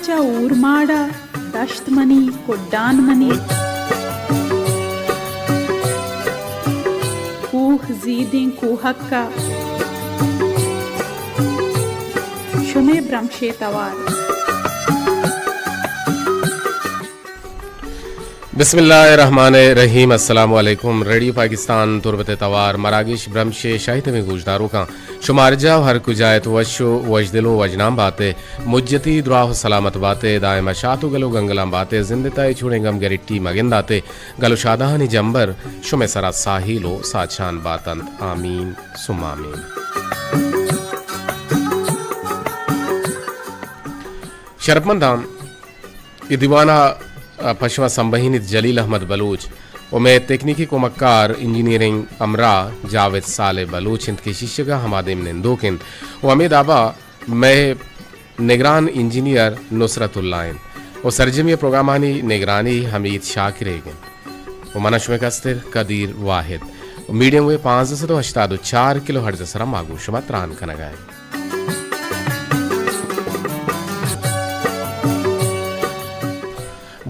چہ اورماڑ ءَ دشت منی، کڈان منی، کوہ زیدیں کوہک ءَ شمے برمشے توار۔ بسم اللہ الرحمن الرحیم۔ السلام علیکم۔ ریڈیو پاکستان تربت ءِ توار مراگش برمش ءِ شاہی تمیں گوشداروکاں، شما ہر جاہ و ہر کجا ات، وش و وشدل و وشنام بات ئے، مجتی دراہ و سلامت بات ئے، دائم شات و گل و گنگلاں بات ئے، زند ءِ تہا اے چوڑیں گم گریٹی مگندات ئے، گل و شادہانی جمبر شمئے سرا ساہیل و ساچان بات انت۔ آمین ثم آمین۔ شرپمنداں، اے دیوان ءَ، ءَ، پہ شما سمبہینیت جلیل احمد بلوچ و مئے تکنیکی کمکار انجینئرنگ ہمراہ جاوید صالح بلوچ انت کہ شیشگ ءَ ہما دیم نندوک انت و ہمے داب ءَ مئے نگران انجینئر نصرت اللہ انت و سرجمی ءِ پروگرامانی نگرانی حمید شاکر ئیگ انت و من شمئے کستر قدیر واحد و میڈیم ویو پانزدہ سد و ہشتاد و چار کلو ہرٹز ءِ سرا ما گوں شما تران کنگ ءَ ایں۔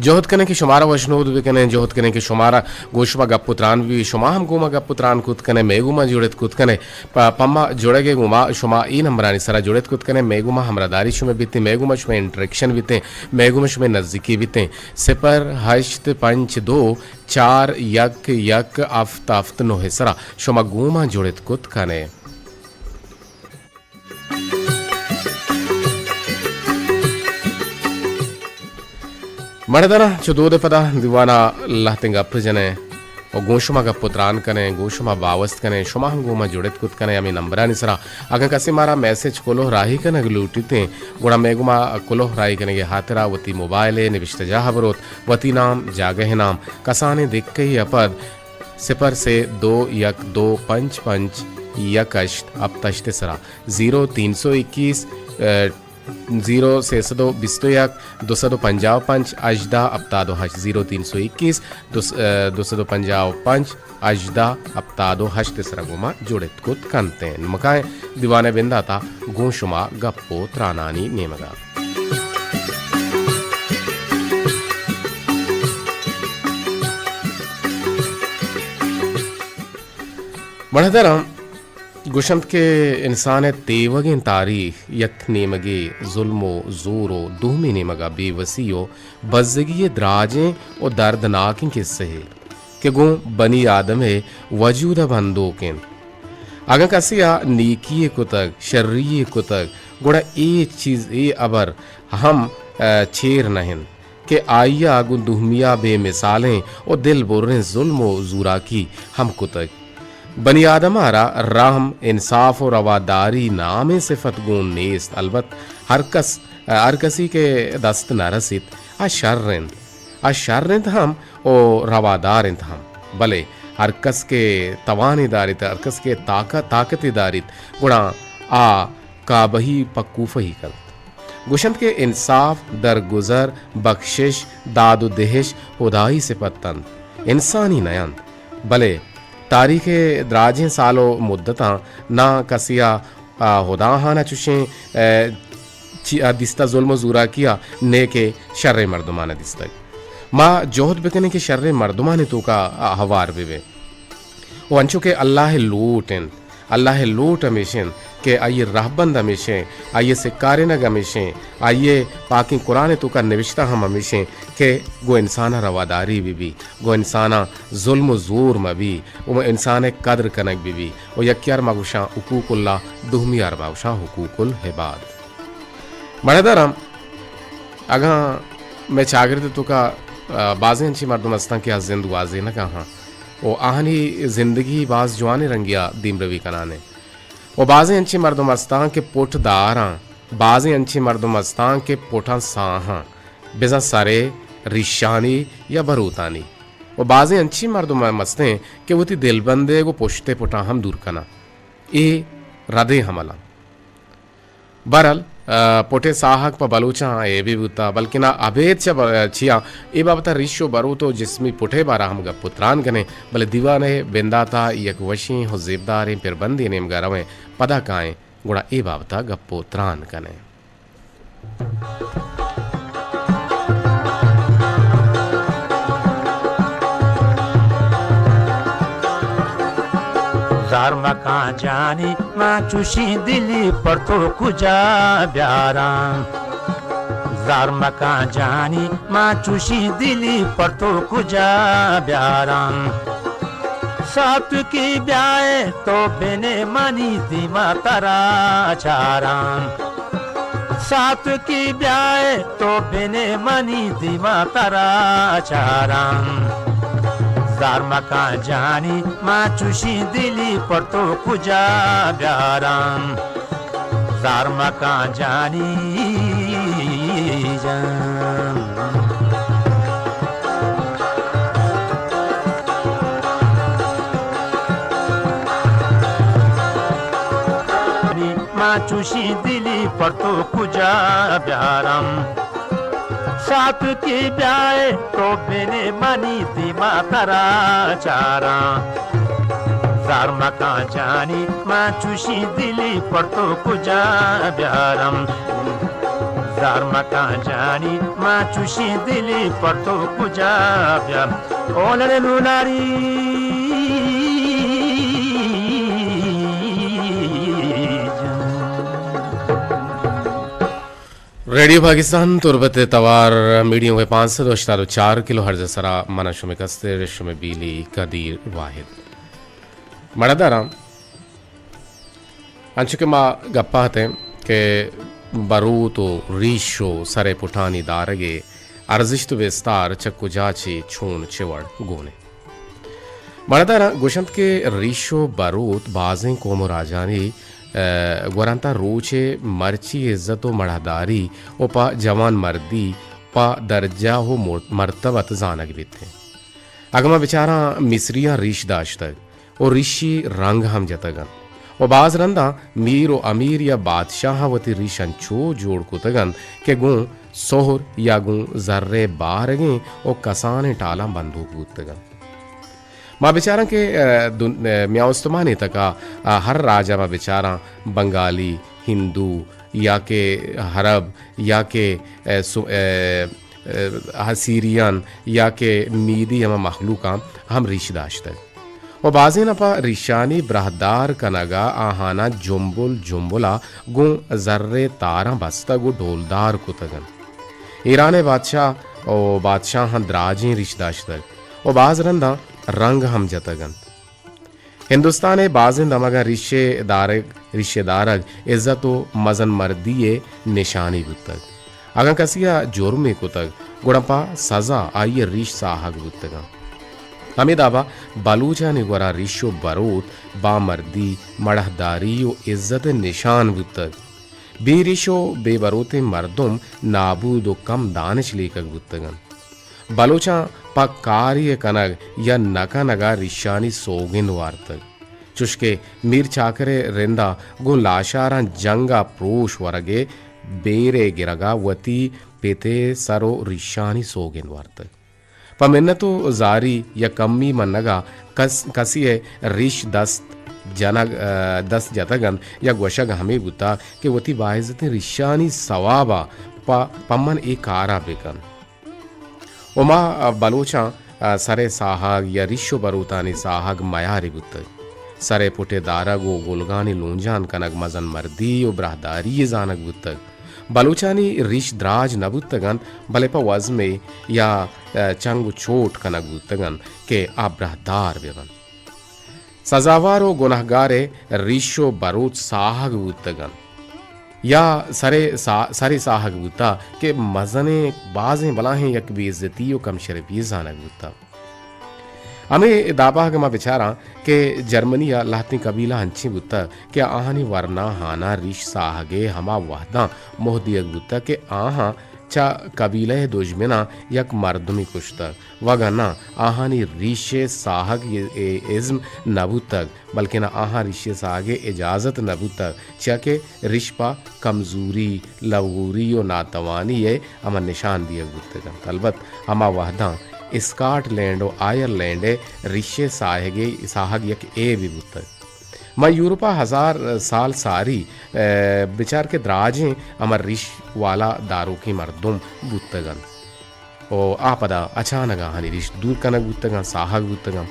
جہد کنیں کہ شمارا وشنود بکنیں، جہد کنیں کہ شمارا گوں شما گپ و تران بہ بی، شما ہم گوں ما گپ و تران کت کنیں، مئے گوں ما جڑت کت کنیں۔ پ-، پما جڑگ ءِ گوما شما اے نمبرانی سرا جڑت کت کنیں، مئے گوما ہمراہداری شمئے بیتیں، مئے گوما شمئے انٹریکشن بیتیں، مئے گوما شمئے نزیکی بیتیں۔ صفر ہشت پنچ دو چار یک یک ہفت ہفت نو ءِ سرا شما گوں ما جڑت کت کنیں۔ مڑداراں، چو دود ءِ پدا دیوان ءَ لہتیں گپ جنیں و گوں شما گپ و تران کنیں، گوں شما باوست کنیں، شما ہم گوں ما جڑت کت کنیں ہمے نمبرانی سرا۔ اگاں کسے مارا میسج کلوہ راہی کنگ لوٹیتیں، گڑا مئے گوما کلوہ راہی کنگ ءِ ہاترا وتی موبائل ءِ نبشتہ جاہ ءَ بروت، وتی نام، جاگہ ءِ نام، کسانیں دکہ ءَ پد صفر سے دو یک دو پنچ پنچ یک ہشت ہپت ہشت ءِ سرا۔ زیرو تین سو اکیس، ءَ، زیرو سیصد و بیست و یک، دو سد و پنجاہ و پنچ، ہژدہ ہپتاد و ہشت، زیرو تین سو اکیس، دو س-، ءَ، دو سد و پنجاہ و پنچ، ہژدہ ہپتاد و ہشت ءِ سرا گوں ما جڑت کت کنتیں۔ نمکائیں دیوان ءِ بندات ءَ گوں شما گپ و ترانانی نیمگ ءَ۔ مڑداراں، گوشنت کہ انسان ءِ تیوگیں تاریخ یک نیمگے ظلم و زور و دومی نیمگ ءَ بے وسی و بزگی ءِ دراجیں و دردناکیں کسہے کہ گوں بنی آدم ءِ وجود ءَ بندوک انت۔ اگاں کسے ءَ نیکی یے کتگ، شری یے کتگ، گڑا اے چیز، اے ہبر ہم، ءَ، چیر نہ انت کہ آئی ءَ گوں دومی ءَ بے مثالیں و دل بریں ظلم و زوراکی ہم کتگ۔ بنی آدم ءَ را رحم، انصاف و رواداری نامیں صفت گون نیست۔ البت ہر کس، ہر کسی کہ دست نہ رسیت، آ شر انت۔ آ شر انت ہم و روادار انت ہم۔ بلے ہر کس کہ توانے داریت، ہر کس کہ طاقت، طاقتے داریت، گڑا آ کابہی پہ کوفہی کنت۔ گوشنت کہ انصاف، درگزر، بخشش، داد و دہش ہدائی صفت انت، انسانی نہ انت۔ بلے تاریخ ءِ دراجیں سال و مدتاں نہ کسے ءَ، آ، ہداہان ءَ چشیں، آ، چی-، آ، دیستہ ظلم و زوراکی ءَ، نئے کہ شریں مردمان ءَ دیستگ۔ ما جہد بکنیں کہ شریں مردمانی توکا، آ، ہوار بہ بیں۔ و انچو کہ اللہ ءِ لوٹ انت، اللہ ءِ لوٹ ہمیش انت کہ آئی ءِ رہبند ہمیش انت، آئی ءِ سکارینگ ہمیش انت، آئی ءِ پاکیں قرآن ءِ توکا نبشتہ ہم ہمیش انت کہ گوں انسان ءَ رواداری بہ بی، گوں انسان ءَ ظلم و زور مہ بی، و انسان ءِ قدر کنگ بہ بی، و یکے ءَ را ما گوشاں حقوق اللہ، دومی ءَ را ما گوشاں حقوق العباد۔ مڑداراں، اگاں مئے چاگرد ءِ توکا، آ، بازیں انچیں مردم ہستاں کہ آ زند گوازینگ ءَ آں و آہانی زندگی باز جوانیں رنگے ءَ دیمروی کنان انت۔ و بازیں انچیں مردم ہستاں کہ پٹ داراں، بازیں انچیں مردم ہستاں کہ پٹاں ساہاں، بزاں سرے، ریشانی یا بروتانی۔ و بازیں انچیں مردم ہم ہستیں کہ وتی دلبندے گوں پشت ءِ پٹاں ہم دور کناں۔ اے ردیں عملاں۔ بہرحال، آ، پٹے ساہگ پہ بلوچاں عیبے بوتا، بلکنا ابید چہ ب-، چیا اے بابتا ریش و بروت و جسمی پٹے بارا ہم گپ و تران کنیں، بلے دیوانے بنداتا یک وشیں و زیبداریں پربندے نیمگا رویں، پدا کائیں، گڑا اے بابتا گپ و تران کنیں۔ زار مکان جانی، من چوشیں دلی پر تو کجا بیاراں؟ زار مکان جانی، من چوشیں دلی پر تو کجا بیاراں؟ ساتکی بیائے تو بنے منی دیما ترا چاراں۔ ساتکی بیائے تو بنے منی دیما ترا چاراں۔ زار مکان جانی، من چوشیں دلی پر تو کجا بیاراں؟ زار مکان جانی جان۔ من چوشیں دلی پر تو کجا بیاراں؟ ساتکی بیائے تو بنے منی دیما ترا چاراں۔ زار مکان جانی، من چوشیں دلی پر تو کجا بیاراں؟ زار مکان جانی، من چوشیں دلی پر تو کجا بیاراں؟ او لڑے لولاری جان۔ ریڈیو پاکستان تربت ءِ توار میڈیم ویو پانچ سد ءُ ہشتاد ءُ چار کلو ہرٹز ءِ سرا من شمئے کستر شمئے بیلی قدیر واحد۔ مڑداراں، انچو کہ ما گپ ءَ اتیں کہ بروت ءُ ریش ءُ سر ءِ پٹانی دارگ ءِ ارزشت ءُ بستار چہ کجا چہ چون چہ وڑ گون انت۔ مڑداراں گوشنت کہ ریش ءُ بروت بازیں قوم ءُ راجانی، ءَ، گورانتا روچ ءِ مرچی عزت ءُ مڑاہداری ءُ پہ جوان مردی پہ درجہ ءُ مر-، مرتبت زانگ بیت انت۔ اگاں ما بچاراں مصریاں ریش داشتگ ءُ ریشی رنگ ہم جتگ انت ءُ باز رنداں میر ءُ امیر یا بادشاہاں وتی ریش انچو جوڑ کتگ انت کہ گوں سہر یا گوں زر ءِ بارگیں ءُ کسانیں ٹالاں بندوک بوتگ انت۔ ما بچاراں کہ، ءَ، دن-، ءَ، میاں استمانی تکا، ءَ، ہر راج ءَ ما بچاراں بنگالی، ہندو یا کہ عرب یا کہ، ءَ، سو-، ءَ، ءَ، اسیریان یا کہ میدی ہما مخلوقاں ہم ریش داشتگ۔ ءُ بازیناں پہ ریشانی براہدار کنگ ءَ آہاناں جمبل جمبل ءَ گوں زر ءِ تاراں بستگ ءُ ڈولدار کتگ انت۔ ایران ءِ بادشاہ ءُ بادشاہاں دراجیں ریش داشتگ ءُ باز رنداں رنگ ہم جتگ انت۔ ہندوستان ءِ بازیں دمگاں ریشے دارگ، ریشے دارگ عزت ءُ مزن مردی ءِ نشانی بوتگ۔ اگاں کسی ءَ جرمے کتگ، گڑا پہ سزا آئی ءِ ریش ساہگ بوتگ انت۔ ہمے داب ءَ بلوچانی گورا ریش ءُ بروت بامردی، مڑاہداری ءُ عزت ءِ نشان بوتگ۔ بے ریش ءُ بے بروتیں مردم نابود ءُ کم دانش لیکگ بوتگ انت۔ بلوچاں پہ کارے ءِ کنگ یا نہ کنگ ءَ ریشانی سوگند وارتگ۔ چوشکہ میر چاکر ءِ رند ءَ گوں لاشاراں جنگ ءَ پروش ورگ ءِ بیر ءِ گرگ ءَ وتی پت ءِ سر ءُ ریشانی سوگند وارتگ۔ پہ منت ءُ زاری یا کمی منگ ءَ کس-، کسی ءِ ریش دست جنگ، ءَ، دست جتگ انت یا گوشگ ہمے بوتگ کہ وتی باعزتیں ریشانی ثواب ءَ پہ، پہ من اے کار ءَ بکن۔ ءُ ما بلوچاں سر ءِ ساہگ یا ریش ءُ بروتانی ساہگ میارے بوتگ۔ سر ءِ پٹ ءِ دارگ ءُ گلگانی لونجان کنگ مزن مردی ءُ براہداری ءِ زانگ بوتگ۔ بلوچانی ریش دراج نہ بوتگ انت، بلے پہ وزمے یا چنگ ءُ چوٹ کنگ بوتگ انت کہ آ براہدار بہ بنت۔ سزاوار ءُ گناہگار ءِ ریش ءُ بروت ساہگ بوتگ انت۔ یا سرے سا-، سرے ساہگ بوتگ کہ مزنیں بازیں بلاہیں یک بے عزتی ءُ کم شرپی زانگ بوتگ۔ ہمے دابا اگاں ما بچاراں کہ جرمنی ءَ لہتیں قبیلہ انچیں بوتگ کہ آہانی ورناہاناں ریش ساہگ ءِ ہما وہداں موہ دیگ بوتگ کہ آہاں چہ قبیلہ ءِ دژمناں یک مردمے کشتگ، وگانا آہانی ریش ءِ ساہگ ءِ ازم نہ بوتگ، بلکنا آہاں ریش ءِ ساہگ ءِ اجازت نہ بوتگ، چیا کہ ریش پہ کمزوری، لوگوری ءُ ناتوانی ءِ ہما نشان دیگ بوتگ انت۔ البت ہما وہداں اسکاٹ لینڈ ءُ آئرلینڈ ءِ ریش ءِ ساہگ ءِ، ساہگ یک عیبے بوتگ۔ ماں یورپ ءَ ہزار سال ساری، ءَ، بچار کہ دراجیں ہما ریش والا داروکیں مردم بوتگ انت۔ ءُ آ پدا اچانک آہانی ریش دور کنگ بوتگ انت، ساہگ بوتگ انت۔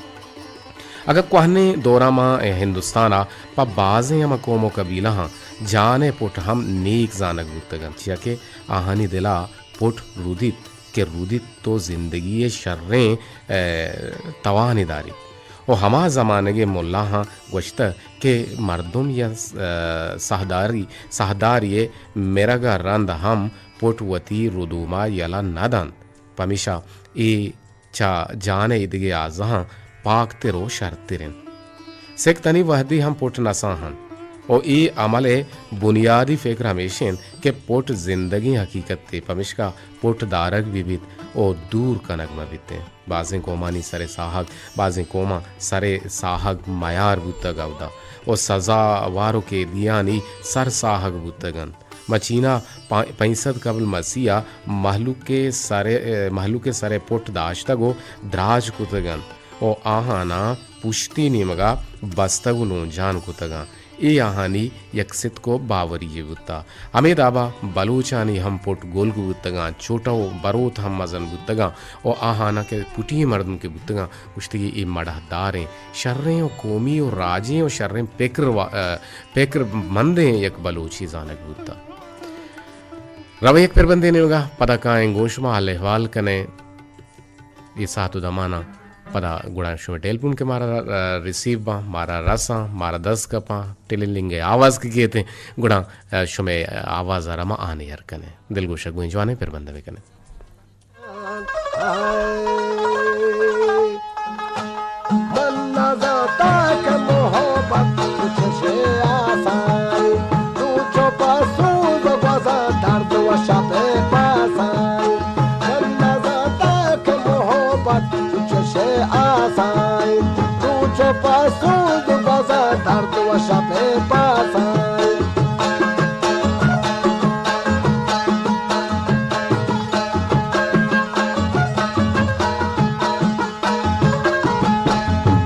اگاں کوہنیں دوراں ما ہندوستان ء پہ بازیں ہما قوم و قبیلہاں جان ء پٹ ہم نیک زانگ بوتگ انت، چیا کہ آہانی دل ء پٹ رودیت کہ رودیت تو زندگی ء شریں، ء، توانے داریت۔ و ہما زمانگ ء ملاہاں گوشتگ کہ مردم یا، ء، ساہداری، ساہداری ء مرگ ء رند ہم پٹ وتی ردوم ء یلہ نہ دنت۔ پمیشا اے چہ جان ء ایدگہ اعضاہاں پاکتر و شرتر انت۔ سک تنی وہدی ہم پٹ نساں انت و اے عمل ء بنیادی فکر ہمیش انت کہ پٹ زندگیں حقیقتے، پمشکا پٹ دارگ بہ بیت و دور کنگ مہ بیت انت۔ بازیں قومانی سر ساہگ، بازیں قوماں سر ساہگ میار بوتگ اودا و سزا وار و قیدیانی سر ساہگ بوتگ انت۔ مہ چینا پا-، پنچ سد قبل مسیح ء مہلوک ء سر، مہلوک ء سر ء پٹ داشتگ و دراج کتگ انت و آہاناں پشتی نیمگ ء بستگ و لونجان کتگ انت۔ اے آہانی یک ستک و باوری یے بوتا۔ ہمے دابا بلوچانی ہم پٹ گلگ بوتگاں، چوٹہ و بروت ہم مزن بوتگاں و آہاناں کہ پٹی مردم کہ بوتگاں، گوشتگی اے مڑاہ داریں، شریں و قومی و راجیں و شریں پکر وا-، ء، پکر مندیں یک بلوچی زانگ بوتا۔ رویں یک پربندے نیمگا، پدا کائیں گوں شما حال احوال کنیں۔ اے ساعت و دمانا پدا گڑا شما ٹیلیفون کہ مارا، ء، ریسیو باں، مارا رساں، مارا دست کپاں، ٹیلیلنگ آواز کہ گیتیں، گڑا، ء، شما آواز ء را ما آن ایئر کنیں۔ دلگوشگ گویں جوانیں پربندے بکنیں۔ من نزانتاں کہ محبت چشیں آسائیں، روچ و پسوز و گوزاں درد و شپ پاسائیں۔ من نزانتاں کہ محبت چشیں آسائیں، روچ و پسوز و گوزاں درد و شپ پاسائیں۔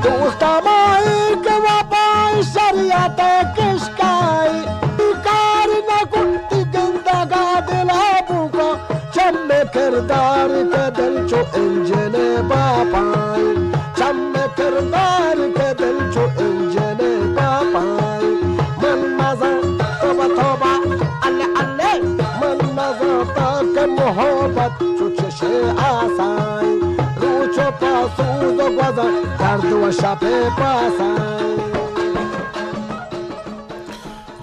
دوست ہمائی کہ وفائی شریعت کشکائی، کار نہ کنتی گندگا دلا بوکا، چم کردار کہ دل چو انجن باپائی، چم کردار کہ دل چو انجن باپائی۔ من نزان، توبہ توبہ، اللہ اللہ، من نزانتاں کہ محبت چو چشیں آسائیں، روچ و پاسوز و گوزاں درد و شپ پاسائیں۔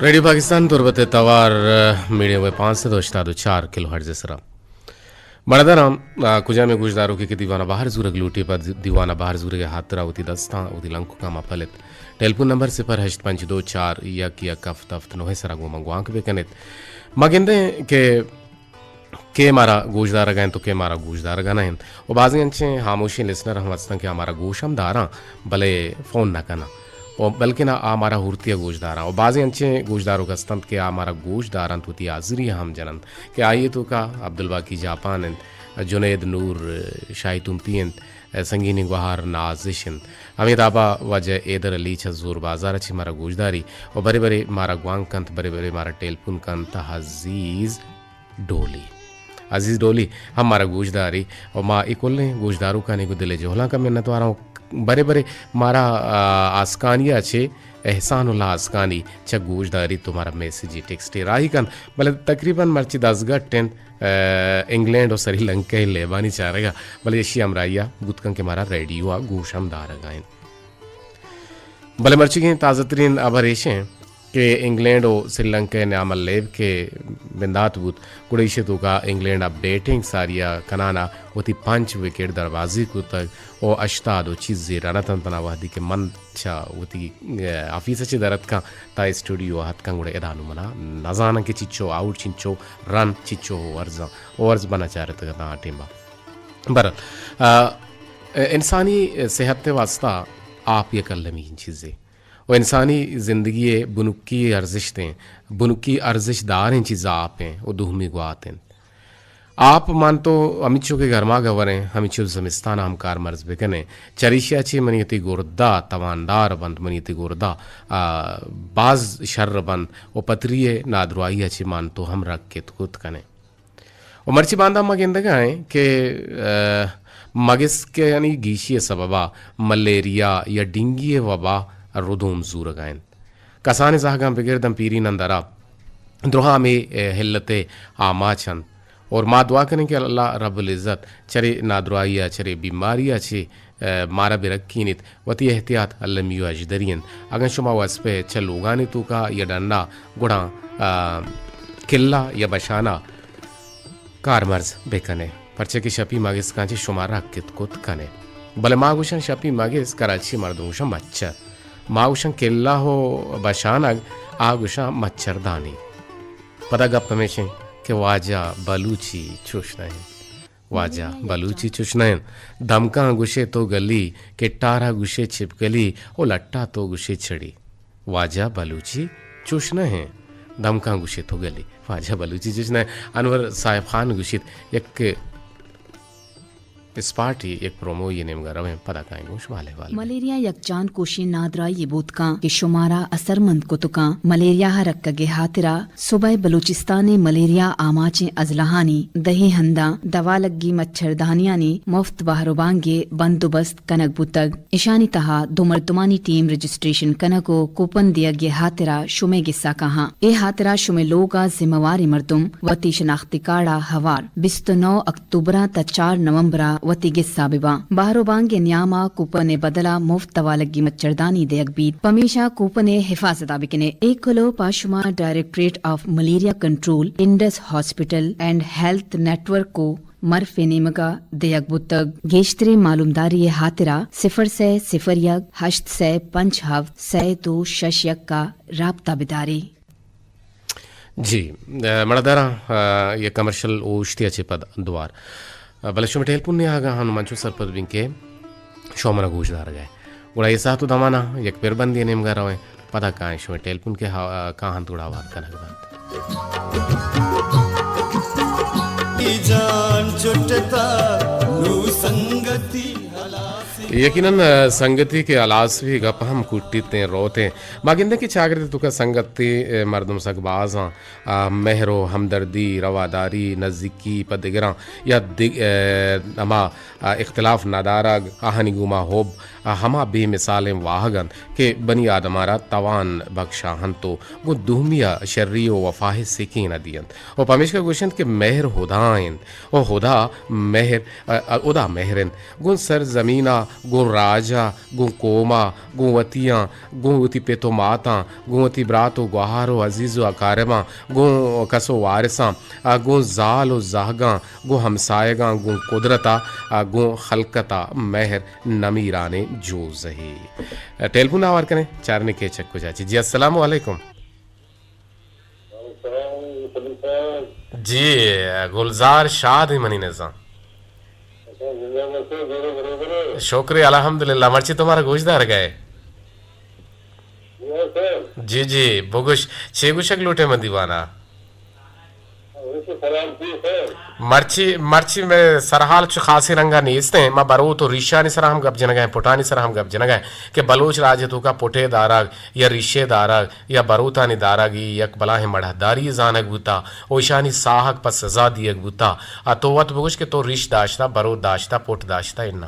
ریڈیو پاکستان تربت ء توار، میڈیم ویو پانچ سد و ہشتاد و چار کلو ہرٹز ء سرا۔ مڑداراں، آ، کجامیں گوشداروکے کہ دیوان ء بہر زورگ لوٹی، پہ دی-، دیوان ء بہر زورگ ء ہاترا وتی دستاں، وتی لنککاں ما پلیت۔ ٹیلیفون نمبر صفر ہشت پنچ دو چار یک یک ہفت ہفت نو ء سرا گوں ما گوانک بہ کنیت۔ ما گندیں کہ کے مارا گوشدارگ ء انت و کے مارا گوشدارگ ء نہ انت۔ و بازیں انچیں ہاموشیں لسنر ہم ہستن کہ آ مارا گوش ہم داراں، بلے فون نہ کناں۔ و بلکن آ، آ مارا ہورتی ء گوشداراں۔ و بازیں انچیں گوشداروک ہستنت کہ آ مارا گوش دارنت، وتی حاضری ء ہم جننت۔ کہ آئی ء توکا عبدالباقی جاپان انت، جنید نور شاہی تمپی انت، سنگینی گوہار نازش انت۔ ہمے دابا واجہ حیدر علی چہ زور بازار ء چہ مارا گوشداری و برے برے مارا گوانک کنت، برے برے مارا ٹیلیفون کنت۔ عزیز ڈولی، عزیز ڈولی ہم مارا گوشداری و ما اے کلیں گوشداروکانی گوں دل ء جہلانک ء منتواراں۔ برے برے مارا، آ، آسکانی ء چہ احسان اللہ آسکانی چہ گوشداری تو مارا میسجی ٹیکسٹی راہی کنت، بلے تقریباً مرچی دزگٹ انت، آ، انگلینڈ و سری لنکا ء لیبانی چارگ ء، بلے اشی ہمراہی ء بوت کنت کہ مارا ریڈیو ء گوش ہم دارگ ء انت۔ بلے مرچیگیں تازہ ترین ہبر ایش انت کہ انگلینڈ و سری لنکا ء نیام ء لیب کہ بندات بوت، گڑا ایشی توکا انگلینڈ ء بیٹنگ ساری ء کنان ء وتی پنچ وکٹ دربازی کتگ و ہشتاد و چیزے رن اتنت۔ انا وہدی کہ من چہ وتی، ء، آفیس ء چہ در اتکاں تا اسٹوڈیو ء اتکاں، گڑا ادا نوں منا نزاناں کہ چنچو آؤٹ، چنچو رن، چنچو اوورز آں۔ اوورز بنا چارتگ اتاں آ ٹیم ء۔ بہرحال، آ، انسانی صحت ء واستہ آپ یک المی چیزے و انسانی زندگی ء بنکی ارزشت انت، بنکی ارزش داریں چیز آپ انت و دومی گوات انت۔ آپ مان تو ہمینچو کہ گرماگ ء وریں، ہمینچو زمستان ء ہم کارمرز بکنیں، چریشی ء چہ منی وتی گردہ تواندار بنت، منی وتی گردہ، آ، باز شر بنت و پتری ء نادراہی ء چہ مان تو ہم رکت کت کنیں۔ و مرچی باندا ما گندگا ایں کہ، آ، مگسکانی گیشی ءِ سبب ءَ ملیریا یا ڈینگی ءِ وبا ردوم زورگ ءَ انت۔ کسانیں زہگاں بگر داں پیریناں درا درہاں ہمے ہلت ءِ آماچ انت۔ اور ما دعا کنیں کہ اللہ رب العزت چرے نادراہی ءَ، چرے بیماری ءَ چہ، اے، مارا بہ رکینیت۔ وتی احتیاط المی ءُ اژدری انت۔ اگاں شما وسپ ءَ چہ لوگانی توکا یا ڈنا گڑا، آ، کلا یا بشانا کارمرز بہ کن ئے، پرچا کہ شپی مگسکاں چہ شما رکت کت کن ئے۔ بلے ما گوشاں شپی مگس، کراچی ءِ مردم گوشاں مچھر۔ ما گوشاں کلہ ءُ بشانگ، آ گوشاں مچھردانی۔ پدا گپ ہمیش انت کہ واجہ بلوچی چوش نہ انت۔ واجہ بلوچی چوش نہ انت۔ دمکاں گوشے تو گلی، کٹارا گوشے چھپکلی، او لٹا تو گوشے چھڑی۔ واجہ بلوچی چوش نہ انت۔ دمکاں گوشے تو گلی۔ واجہ بلوچی چوش نہ انت۔ انور صاحب خان گوشیت، یک اسپاٹی، یک پروموئی نیمگا رویں، پدا کائیں گوش بالے والے۔ ملیریا یک جان کوشیں نادراہی بوت کاں کہ شمارا اثرمند کت کاں۔ ملیریا ءَ رکگ ءِ ہاترا صوبہ بلوچستان ءِ ملیریا آماچیں ازلہانی دہیں ہنداں دوا لگی مچھردانیانی مفت بہر ءُ بانگ ءِ بندوبست کنگ بوتگ۔ اشانی تہا دو مردمانی ٹیم رجسٹریشن کنگ ءُ کوپن دیگ ءِ ہاترا شمئے گسا کاہاں۔ اے ہاترا شمئے لوگ ءِ ذمہ واریں مردم وتی شناختی کارڈ ءَ ہوار بیست ءُ نو اکتوبر ءَ تا چار نومبر ءَ وتی گسا بہ باں۔ بہر ءُ بانگ ءِ نیام ءَ کوپن ءِ بدل ءَ مفت دوا لگی مچھردانی دیگ بیت، پمیشا کوپن ءِ حفاظت ءَ بکن ئے۔ اے کلوہ پہ شما ڈائریکٹریٹ آف ملیریا کنٹرول، انڈس ہاسپٹل اینڈ ہیلتھ نیٹ ورک ءُ مرف ءِ نیمگ ءَ دیگ بوتگ۔ گیشتریں معلومداری ءِ ہاترا صفر سئے صفر یک ہشت سئے پنچ ہفت سئے دو شش یک ءَ رابطہ بدارے۔ جی، اے، مڑداراں، اے، یک کمرشل اوشتی ءَ چہ پد دوار۔ اے، بلے شمئے ٹیلیفون نیاگاں ہن من چو سرپد بیں کہ شما منا گوش دارگ ءَ ئے۔ گڑا اے ساعت ءُ دمان ءَ یک پربندے نیمگ ءَ رویں، پدا کائیں شمئے ٹیلیفون کہ ہا-، کاہنت گڑا ہوار کنگ بنت۔ جان چٹتا نو سنگتی۔ یقیناً، اے، سنگتی کہ ہلاس بی گپ ہم کٹیت ایں، روت ایں۔ ما گندیں کہ چاگرد ءِ توکا سنگتی، اے، مردم سک باز آں، آ، مہر ءُ ہمدردی، رواداری، نزیکی پہ دگراں یا دگ-، اے، ہما، آ، اختلاف ندارگ، آہانی گوما حب، آ، ہما بے مثالیں واہگ انت کہ بنی آدم ءَ را توان بخشاہنت ءُ گوں دومی ءَ شری ءُ وفا ءِ سکین ءَ دینت۔ ءُ پمیشکا گوشنت کہ مہر ہدا انت ءُ ہدا مہر، ا، ا، ہدا مہر انت۔ گوں سرزمین ءَ، گوں راج ءَ، گوں قوم ءَ، گوں وتیاں، گوں وتی پت ءُ ماتاں، گوں وتی برات ءُ گوہار ءُ عزیز ءُ اقارباں، گوں کس ءُ وارثاں، ءُ گوں زال ءُ زہگاں، گوں ہمسایگاں، گوں قدرت ءَ، ءُ گوں خلقت ءَ مہر نمیرانیں جوزہے۔ ٹیلیفون ءَ ہوار کنیں، چاریں کہ چک کجا چہ۔ جی، السلام علیکم۔ جی، گلزار شاد ایں منی نزاں۔ شکر الحمدللہ، مرچی تو مارا گوش دارگ ءَ ئے۔ جی جی، بگوش، چے گوشگ لوٹ ئے من دیوان ءَ؟ مرچی، مرچی مئے سرحال چو خاصیں رنگ ءَ نیست ایں، ما بروت ءُ ریشانی سرا ہم گپ جنگ ءَ ایں، پٹانی سرا ہم گپ جنگ ءَ ایں کہ بلوچ راج ءِ توکا پٹے دارگ یا ریشے دارگ یا بروتانی دارگ ای یک بلاہیں مڑاہداری زانگ بوتا ءُ ایشانی ساہگ پہ سزا دیگ بوتا۔ ءُ تو وت بگوش کہ تو ریش داشتا، بروت داشتا، پٹ داشتا، انا؟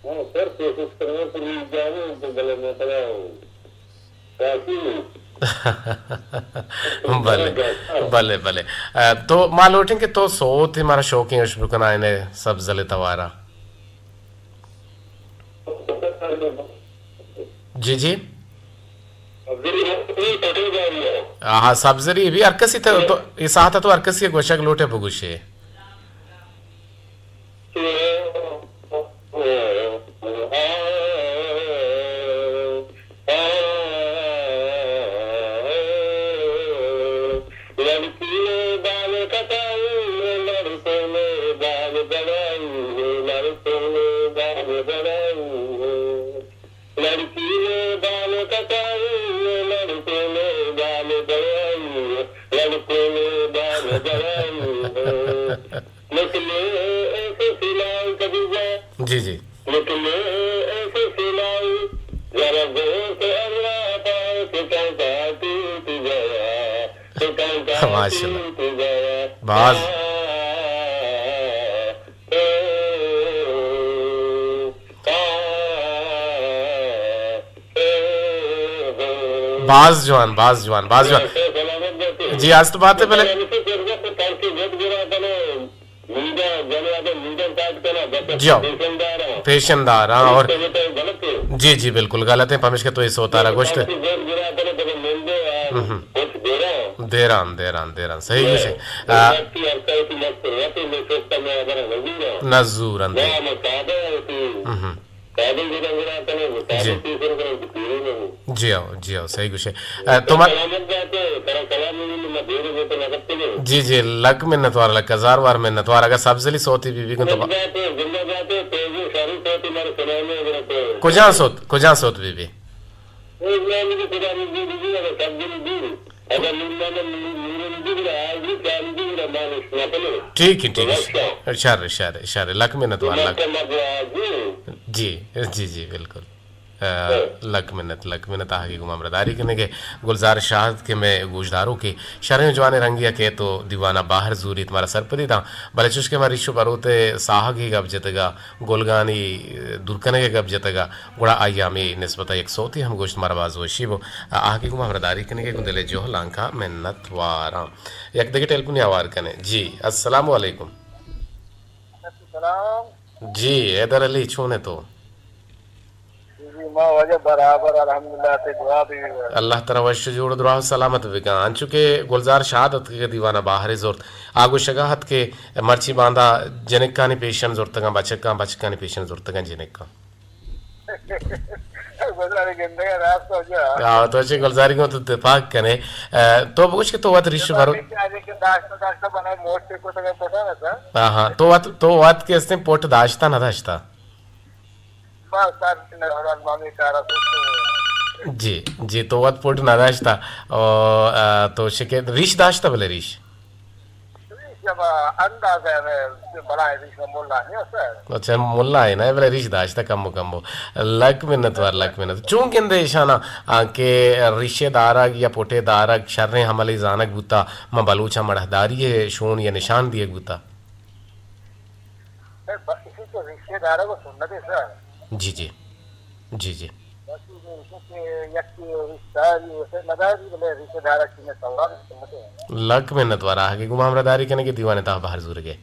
ہاں سر، کوشش کناں تو ریش داریں تو، بلے میں ترا کافی نہیں۔ بلے، بلے، بلے۔ اے، تو ما لوٹیں کہ تو سوت مارا شوقیں اش بکنا، انے سبزل توارا۔ جی جی۔ آہا، سبزری بھی ہر کسی تو، تو، اے ساعت تو ہر کسی گوشگ لوٹے بگوشے۔ جی جی۔ ماشاءاللہ۔ باز۔ باز جوان، باز جوان، باز جوان۔ جی، است بات ہے، بلے۔ جی ہو۔ پیشن دار، ہاں، اور جی، جی، بالکل غلط ہے، پمیشکا تو یہ سوتارا گوشت۔ دیران، دیران، دیران، صحیح گوشے۔ آ، نزورن دے۔ جی۔ جی ہو، جی ہو، صحیح گوشے۔ آ، تو ما-، جی، جی، لک منت وار، لک ہزار وار منت وار۔ اگر سبزلی سوتی بی بی گوں تو با-، کجا سوت، کجا سوت بی بی؟ ٹھیک ہے، ٹھیک ہے۔ شر، شر، شر، لک منت وار، لک۔ جی، جی، جی، بالکل۔ آ، لک منت، لک منت آہگی گوں ہمراہداری کنگے۔ گلزار شاہد کہ مئے گوشداروکے شریں جوانیں رنگی ء کیت و دیوان ء باہر زوریت، مارا سرپدی داں۔ بلے چوش کہ ما ریش و بروت ء ساہگی گپ جتگا، گلگانی دور کنگ ء گپ جتگا، گڑا آئی ء ہمے نسبت ء یک سوتے ہم گوشت، مارا باز وشی بو۔ آ، آہگی گوں ہمراہداری کنگے گوں دل ء جہلانکا منت واراں۔ یک دگہ ٹیلیفونی ہوار کنیں۔ جی، السلام علیکم۔ سلام۔ جی، حیدر علی، چون ئے تو؟ جی، جی، ما واجہ برابر، الحمدللہ، تے دعا بی۔ اللہ ترا وش جوڑ دراہ سلامت بکن۔ انچو کہ گلزار شاد ات کہ دیوانہ باہرے زرت، آ گوشگا ات کہ مرچی باندا جنکانی پیشن زرتگاں بچکاں، بچکانی پیشن زرتگاں جنکاں۔ گلزار گندگا راست واجہ۔ آ، تو چے گلزاری گوں تو اتفاق کنے۔ آ، تو بگوش کہ تو وت ریش مرو۔ داشتہ، داشتہ بنائے موٹ پہ کو تگا پتا نہ تھا۔ ہاں، ہاں، تو وت، تو وت کے استیں پوٹ داشتہ نہ داشتہ۔ جی، جی، تو وت پوٹ نہ داشتہ۔ او، آ، تو شکے ریش داشتہ بلے ریش؟ ریش ہما اندازہ ہے، بلائیں ریش ملا نہیں ہے سر۔ اچھا، ملا ہے نا، بلے ریش داشتہ کمو کمو۔ لک منت وار، لک منت۔ چون گندے ایشانا، آ، کہ ریشے دارگ یا پوٹے دارگ شریں عملی زانگ بوتا، ما بلوچاں مڑہداری ہے شون یا نشان دیگ بوتا؟ سر، ب-، اسی تو ریشے دارگ و سنت ہے سر۔ جی، جی۔ جی، جی۔ بس یہ ہے کہ یک ریشہ داری اسے نہ داری، بلے ریشے دارگ کی میں سوال سنت ہے۔ لک منت وار آہگی گوں ہمراہداری کنے کہ دیوانے تہا بہر زورگے۔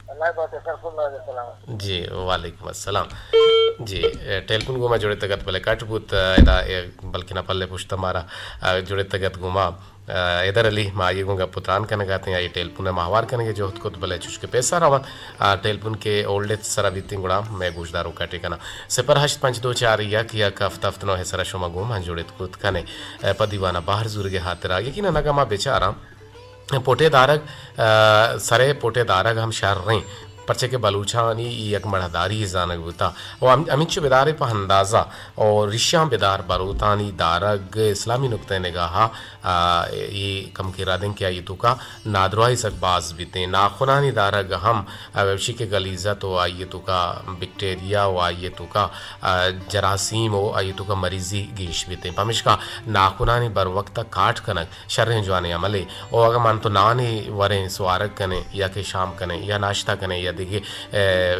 اللہ پاک سر، اللہ علیہ السلام۔ جی، وعلیکم السلام۔ جی، اے، ٹیلیفون گوما جڑتگ ات بلے کٹ بوت، ادا، اے، بلکنا پلے پشت مارا، اے، جڑتگ ات گوما۔ آ، حیدر علی، ما آئی گوں گپ و تران کنگ ء اتیں، آئی ٹیلیفون ء ما ہوار کنگ ء جہد کت، بلے چوش کہ پیسر روان، آ، ٹیلیفون کہ ہولڈ ء سرا بیتیں، گڑا مئے گوشداروک ء ٹھکانہ صفر ہشت پنچ دو چار یک یک ہفت ہفت نو ء سرا شما گوں من جڑت کت کن ئے، آ، پہ دیوان ء بہر زورگ ء ہاترا۔ یقیناً اگاں ما بچاراں، پوٹے دارگ، آ، سرے پوٹے دارگ ہم شریں۔ پرچہ کہ بلوچانی ای یک مڑہداری زانگ بوتا و ہم-، ہمینچو بدارے پہ اندازہ و ریشاں بدار بروتانی دارگ اسلامی نقطہ نگاہا، آ، ای کمکے ردیں کہ آئی توکا نادراہی سک باز بیتیں۔ ناخنانی دارگ ہم، آ، وشی کہ غلیظت و آئی توکا بیکٹیریا و آئی توکا، آ، جراثیم و آئی توکا مریضی گیش بیتیں۔ پمیشکا ناخنانی بر وقت کاٹ کنگ شریں جوانیں عملے۔ او اگاں من تو نانے وریں سوارگ کنیں یا کہ شام کنیں یا ناشتہ کنیں یا دگہ، اے،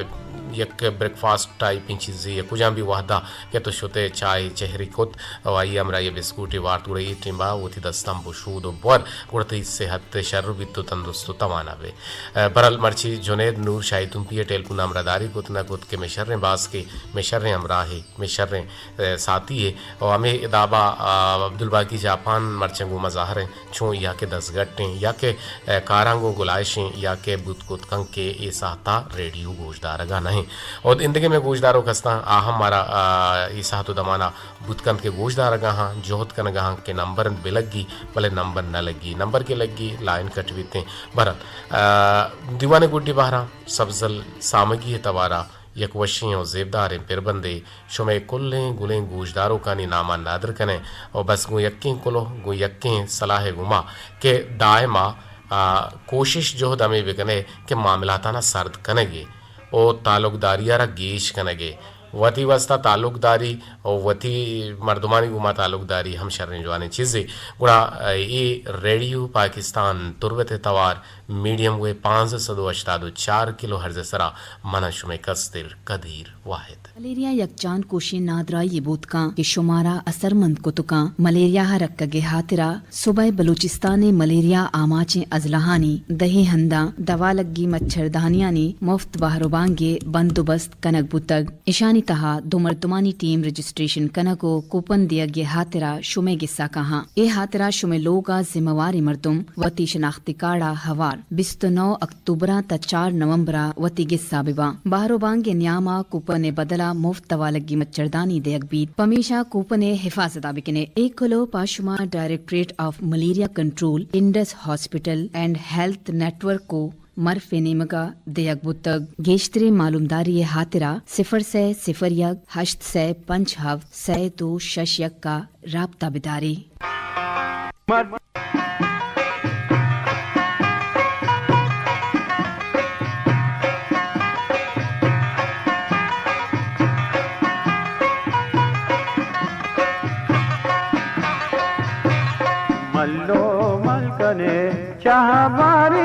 یک بریک فاسٹ ٹائپیں چیزے یا کجام بھی وہدا کہ تو شتے چائے چہری کت و آئی ہمراہ یا بسکوٹے وارت، گڑا اے ٹیمبا وتی دستاں بشود و بور، گڑا تئی صحت شر بیت و تندرست و توانا بے۔ اے، برحال مرچی جنید نور شاہی تمپی ء ٹیلیفون ہمراہ داری کت نہ کت کہ مئے شریں باسکے، مئے شریں ہمراہے۔ مئے شریں، اے، ساتھی ئے۔ و ہمے دابا، آ، عبدالباقی جاپان مرچاں گوں ما ظاہر ایں، چون یا کہ دزگٹ ایں، یا کہ، اے، کاراں گوں گلائش ایں، یا کہ بوت کت کن کہ اے ساعتا ریڈیو گوشدارگ ء نہ ایں۔ و ایندگہ مئے گوشداروک ہستاں، آ ہم مارا، آ، اے ساعت و دمانا بوت کنت کہ گوشدارگ ء ہاں، جہد کنگ ء ہاں کہ نمبر بہ لگی، بلے نمبر نہ لگی۔ نمبر کہ لگی، لائن کٹ بیتیں۔ بہرحال، آ، دیوان گڈی بہراں سبزل سامگی ء توارا یک وشیں و زیبداریں پربندے شمئے کلیں گلیں گوشداروکانی ناما ندر کنیں و بس گوں یکیں کلوہ، گوں یکیں سلاہ ء گوما کہ دائما، آ، کوشش جہد ہمے بکنئے کہ معاملاتانا سرد کنگے و تعلقداری ء را گیش کنگے۔ وتی واسطہ تعلقداری و وتی مردمانی گوما تعلقداری ہم شریں جوانیں چیزے۔ گڑا، آ، اے ریڈیو پاکستان تربت ء توار میڈیم ویو پانزدہ سد و ہشتاد و چار کلو ہرز ءِ سرا من ءُ شمئے کستر قدیر واحد۔ ملیریا یک جان کوشیں نادراہی یے بوت کن کہ شمارا اثرمند کت کن۔ ملیریا ءَ رکگ ءِ ہاترا صوبہ بلوچستان ءِ ملیریا آماچیں ازلہانی دہی ہنداں دوا لگی مچھردانیانی مفت بہر ءُ بانگ ءِ بندوبست کنگ بوتگ۔ اشانی تہا دو مردمانی ٹیم رجسٹریشن کنگ ءُ کوپن دیگ ءِ ہاترا شمئے گسا کاہاں۔ اے ہاترا شمئے لوگ ءِ ذمہ واریں مردم وتی شناختی کارڈ ءَ ہوار بیست ءُ نو اکتوبر ءَ تا چار نومبر ءَ وتی گسا بباں۔ بہر ءُ بانگ ءِ نیام ءَ کوپن ءِ بدل ءَ مفت دوا لگی مچھردانی دیگ بیت، پمیشا کوپن ءِ حفاظت ءَ بکنے۔ اے کلوہ پہ شما ڈائریکٹریٹ آف ملیریا کنٹرول، انڈس ہاسپٹل اینڈ ہیلتھ نیٹ ورک ءُ مرف ءِ نیمگ ءَ دیگ بوتگ۔ گیشتریں معلومداری ءِ ہاترا صفر سئے صفر یک ہشت سئے پنچ ہفت سئے دو شش یک ءَ رابطہ بدارے۔ ملو ملکنے چاہ باری